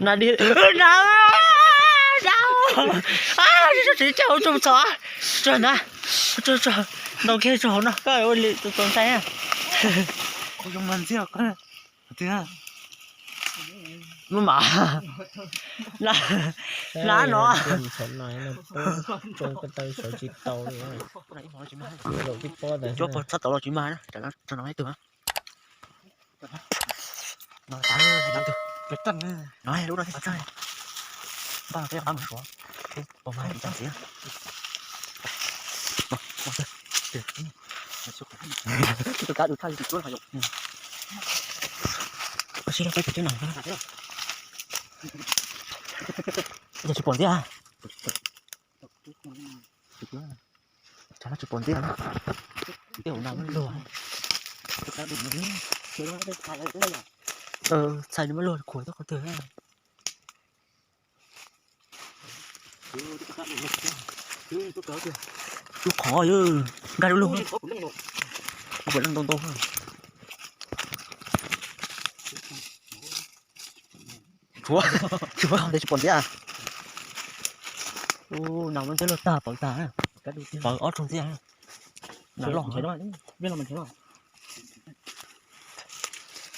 Na di na na tsis tsis tsis txog txog na, txog txog ntaus kiag txog hauv no koj ua li txaus ntshai. Maj mam na no. Tsis tau, txhob tau los tsis mag na, txog no ib tug. No tas, no lub no thiaj tsis txaj. Npaj no peb qab mus suav, peb pom mas ib tsam ntxiv. Tus kab du thaj li tus cuab los yom. Ua si los peb tus cuab no. Yog tsis pom ntxiv. Tsam no tsis pom ntxiv. Tej hauv no muab luag. Txhais no muab luag khuam tau qhov twg. Lub qhov nkag lub lug. Puas leej ntau ntau. Tsis pom, tsis pom ntxiv. Ub, nas muab nteb luag tag, pawv tag, pawv ob tug ntxiv. Nas loj.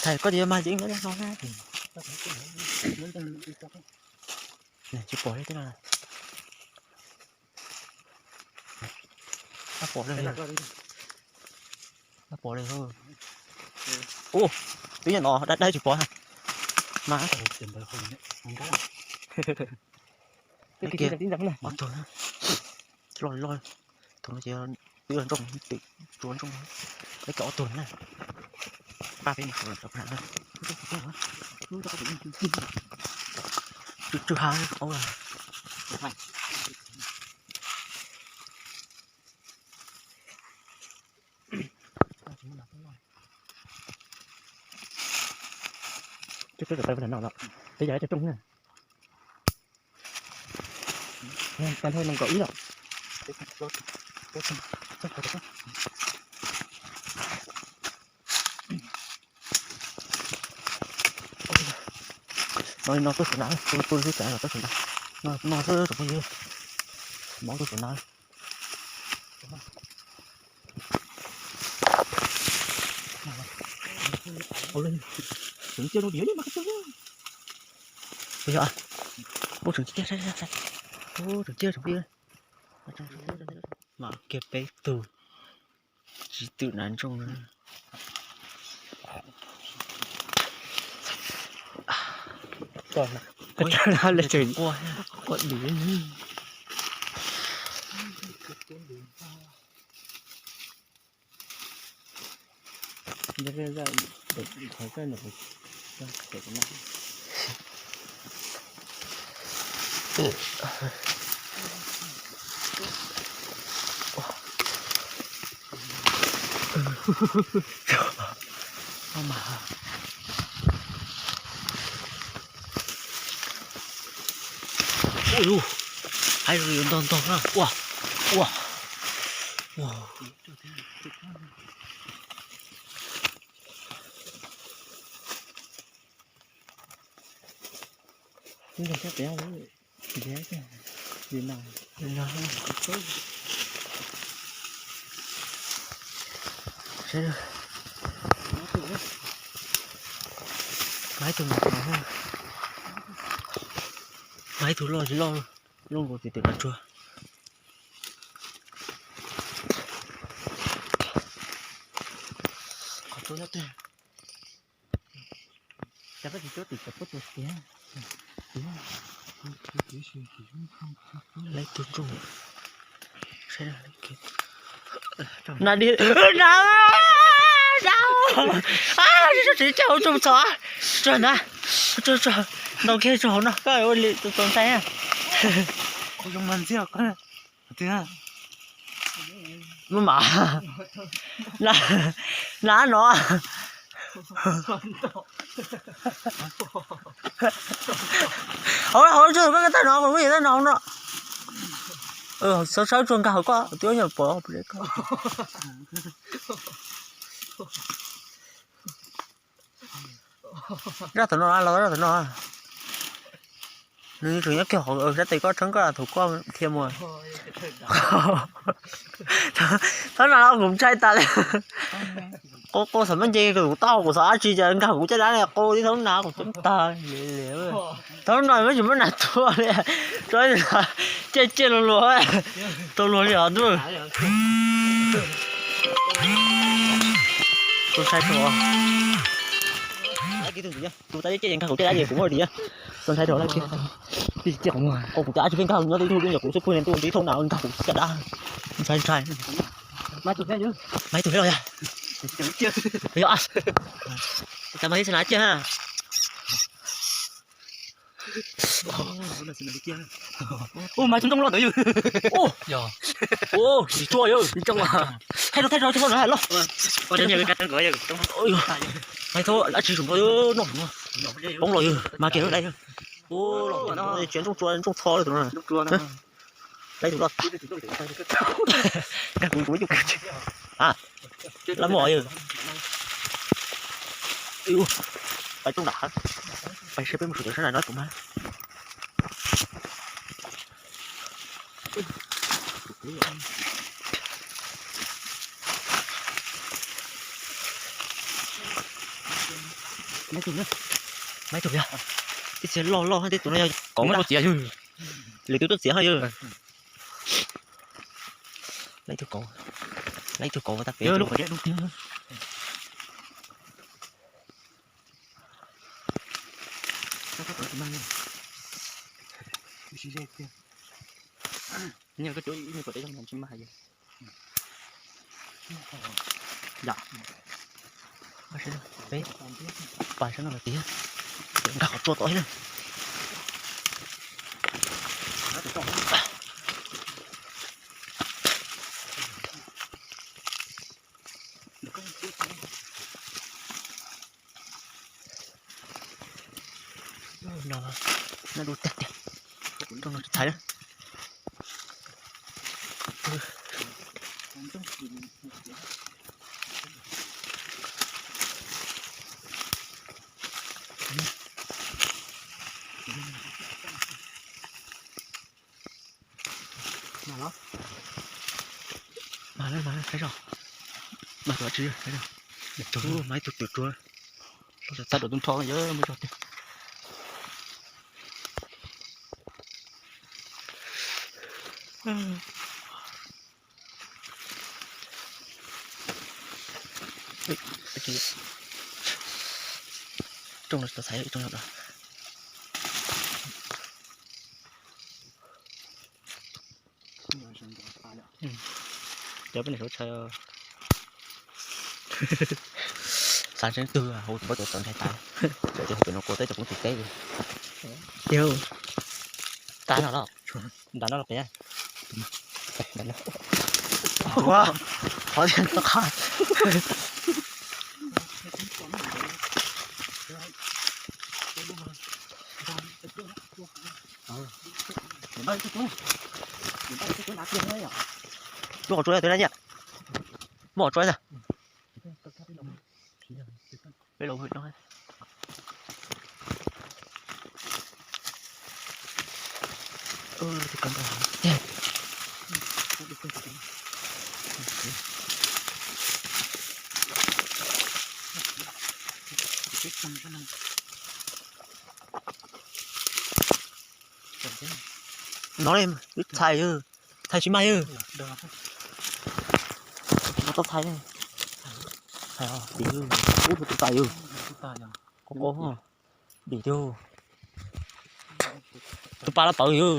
Thais koj tias mas yeej no. Tsis pom li tib no. Tsis pom li. Tsis pom li. Ub, twb nyob no dab dab tsis pom mas. Ob tug loj loj, tus no ces twb nrooj, tsuav nrooj, peb kawm ob tug na. Pab peb mus sawv los rau na. Tsw tsw ha aub. Coj peb kom tau no, peb yog ib co rooj na. Tag nrho nees nkaum ib lawm. No li no tuaj saum na, tuaj tuaj xwb cas los tuaj saum na. No no xwb tsoom phooj ywg, hmov tuaj saum na. Ua yog, ub tseem ciaj, ub tseem ciaj tsoom phooj ywg. Mam kiag peb tug tsis twm nas nrooj na. Quaj, quaj li. Ua, hais yuav ntog ntog na. Ua, ua, ua. Mas ib tug, mas ib tug loj tsis loj, loj nkaus txiv twm nas tsuag. Qhov tsuas nyob twg? Cas peb tsis cuab tim cov pob tsuas tiag. Lawv tus nrooj. Na di na, tsis tsis txog txog na, ntaus kiag txog hauv no koj ua li txaus ntshai. Maj mam na no. Hauv hauv tsuag koj tag no, kuv muab yus tag no no. Sawv sawv tsuag nkag hauv koj twb nyuam pom. Raj tom no los raj tom no. Nws tseem nyob kiag hauv sab tes koj tshawb koj thaum koj dhia mus. Thaum no kuv ntshai tas li. Qau qau xam mab nce kuv tau kuv xav dab tsi ces nkag kuv caj dab li qau tib thaum na kuv tub tag li. Thaum no mab tsis muaj nas tua li. Tso caij caij luag luag, rau luag li os ntuj. Tus ntshai rau. Tus tab caij caij nkag kuv caj dab ces kuv muaj ris. Tus ntshai rau lawm. Qau kuv caj dab tsis pheej nkag nyob tib tug nyob kuv xub pwg ntuj tib thaum na nkag kuv caj dab. Ntshai ntshai. Mas tus thiab los yog. Yog. Cas mas ib xav na ciaj ha. Ua mas tsis ntoo los ntawd yog. Ua tsis tshua yog. Thaij rau thaij rau thaij rau los. Thaij rau dab tsi sum no noj no. Poob los yog mas kiag lub dai yog. Tsiav ntsooj tsua ntsooj txho li tus no. Laib tus loj tas. Nkag kuv kuv ib nyuag kag tsis. Lab muaj yog. Pais rooj nram, pais saib peb mus sawv daws sab nram no tus mas. Maiv tug yog, tib txhia loj loj thiab, tib tug no yog kauv txiav yog, lwm tus tuaj txiav ho yog. Lawv ib tug kauv, lawv ib tug kauv tag pem. Pais sab no los tiag, nkag qhov tsua tod thiab. No, no dub tiag tiag. Rooj no tsis txhais lawm. Mas, mas saib zog, mas tus tsis saib zog, mas ib tug twm rua, los txav dua tus nrho yog muaj zog tiag. Rooj no tsis tau txhais, rooj no. Cov peb niam suav tshais, xav ntseeb twg hauv pab cov txawv ntshai tas, cov tias hauv pem no kua teb cov poob tim teb li. Yog, tas no los, nram no los pem. Qhov tias qhov Muab qhov tsua na, muab qhov tsua na. Peb los no. No li, wb txhais yog, txhais tsis mag yog. No txhais, txhais tim yog, ub tus tas yog, qo qo, tim yog, tus pas lab pawv yog,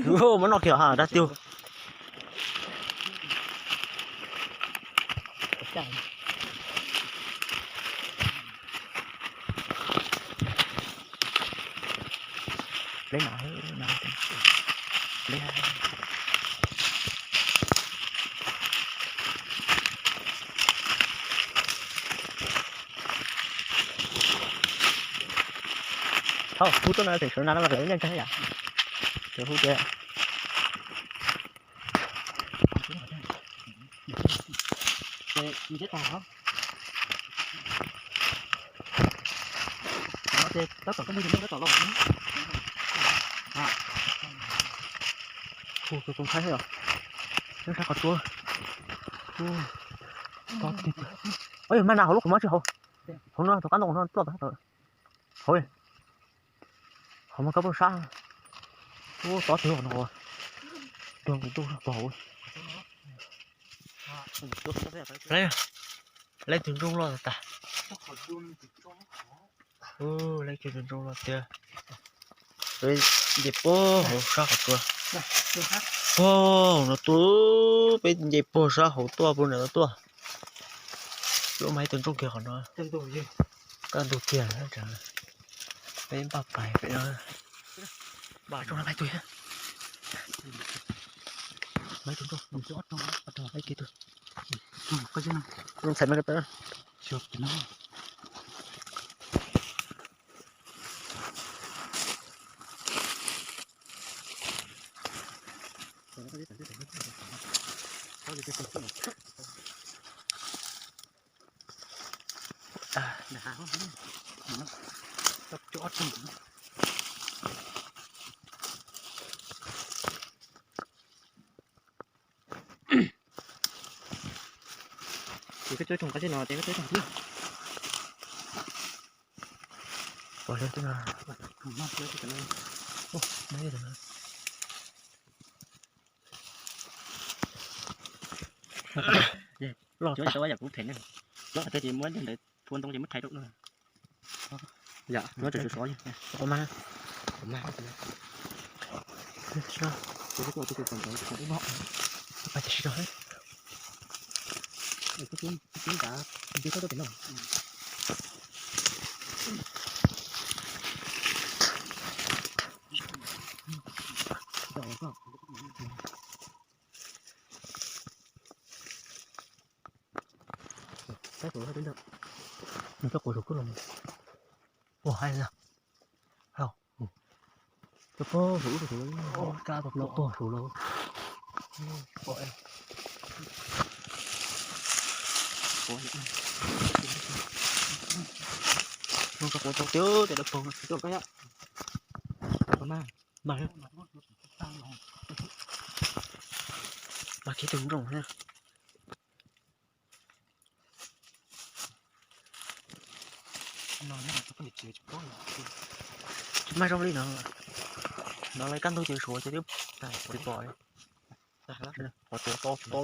muab noj kiag ha dab tiag. Thaum hu tuaj no tseem sawv nag no los lawv yeej ntseeg yam. Tseem hu tias tab tom koj muaj tab tom los. Hu tus tus ntxhais os, nyob sab qhov tsua. Hu, to tiag tiag. Oj, mas nas hauv lub qhov muag tsis hauv. Hauv no tus qab ntoo no ploj tag. Hauv, hauv muag kab poj sab. Ub, to tiag no. Tuag nqis ntuj pog hauv. Leej twg ntsooj loj tas. Ub, leej twg ntsooj loj tiag. Nce puag hauv sab qhov tsua. Puag no tuaj, peb nce puag sab hauv tuaj puag nram no tuaj. Lub mas ib tug ntsooj kiag qhov no. Kaj ntug kiag, peb npaj pais pem no. Npaj tsooj na, peb tus, peb tus ntsooj, peb tus. Ntxhais no. Ces koj cuab tsoom qab zib no ces koj cuab tsoom thiab. Pom lawv twb, loj tau yam kuv them ne. Loj qhov twg ces muab ntawd phua ntoo ces muab thaiv rau no. Yam no tseem sov sov. Ua mas, ua mas, ua mas. Tsis tau, tus tus tus tus tus tus tus tus tus. Tus tus tus tus tus. Saib kuv, nws coj kuv saum kub los. Ua haib na. Hau. Coj pog saum ub saum lawm. Ka los pog saum lawm. Noj koj quav tau tiag tias dawb paug. Mas, mas kiag tus nrooj na. Tsis mag zoo li no. No lawv kaj ntug ces suav ces twb pom. Qhov tuav to to pog tuaj.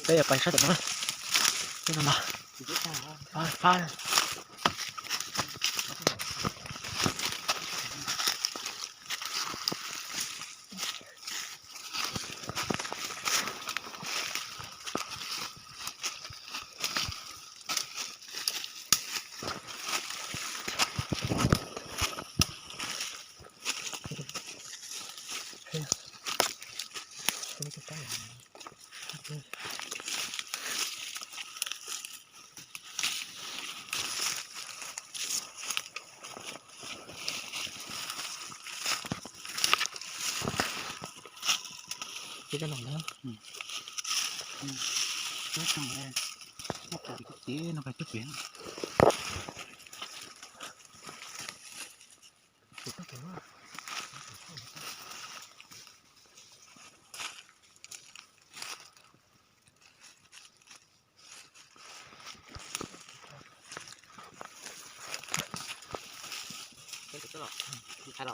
Peb yuav pais sab tom no. Peb no mas. Fab, fab. Ces coj los na. Coj los, coj los, coj los.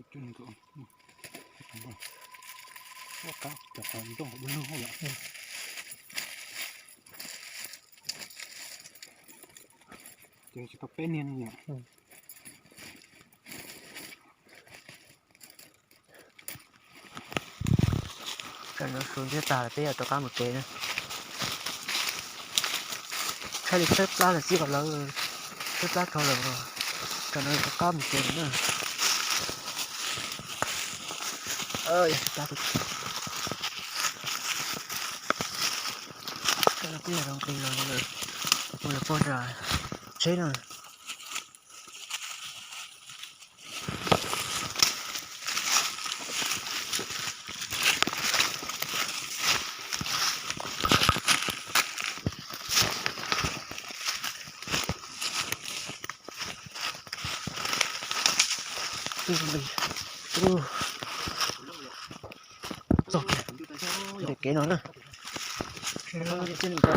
Cov qhov ntoo qhov lug lug yom. Ces tsis tau peb niag no yom. Tam no su ntsiag tag lawm peb yuav rov qab mus tsev na. Tshaib li tshaib plab lawm xwb os lawv, tshaib plab dhau lawm. Tam no rov qab mus tsev na. Tshaib plab, tshaib plab, peb yog zoo qis los mus lawm, mus lawm puag nram tsheb na. Txog ntawm kev no na.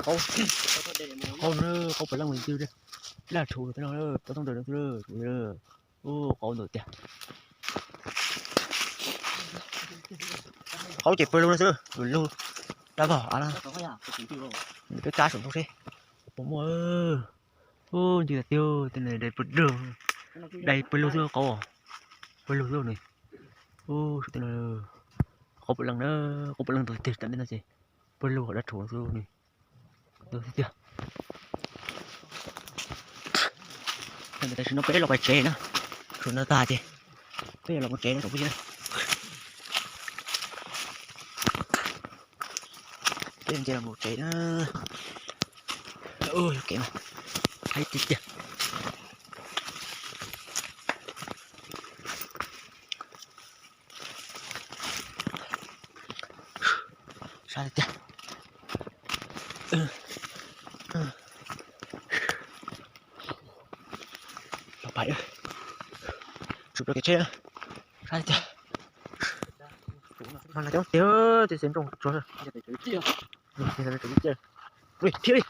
Qaub, qaub pem leej mus ntws, laj rhuv no, tau toob ntawd no xwb. Ub, qaub ntawd tiag. Qaub ces pawg lug no xwb, lug dab vog av na. Peb kab saum ntuj seb puas muaj. Ub, ntws tiag tiag, tej no dai pawg lug, dai pawg lug xwb qaub, pawg lug xwb ne. Ub, tej no qaub pem leej na, qaub pem leej ntawd tiag tam no ces pawg lug dab rhuv xwb ne. Tiag. Tam sim no peb los pais tsev na, su noj tag ces peb yuav los mus tsev na tsoom phooj ywg. Peb nce los mus tsev na. Ua kev mas, haib tiag tiag. Sab tiag tiag. Los pais, tsum rau kev tsheb, sab tiag tiag. Mas los coob tiag, tej txiv ntsooj tsuag. Thiab li.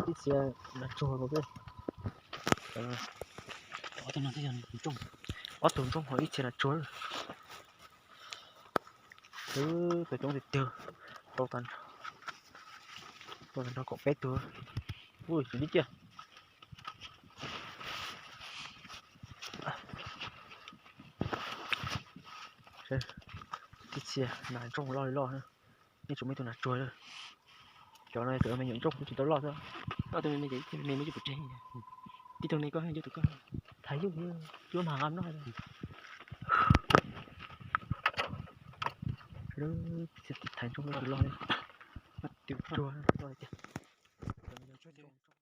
Ib txhia nas tsuag, ob tug ntsooj ho ib txhia nas tsuag. Twb pem coob tiag tiag, tau tag nrho kaum peb tug. Ui, tsis ntib kiag. Ib txhia nas ntsooj loj li loj, yeej tsuas muaj ib tug nas tsuag. Cov no txawm me nyuam ntsooj kuj tsis tau loj xwb. Tib tug ne koj, tus koj thaiv yus, cuab mas nqa noj. Thaiv ntsooj loj li loj, tsuag loj tiag.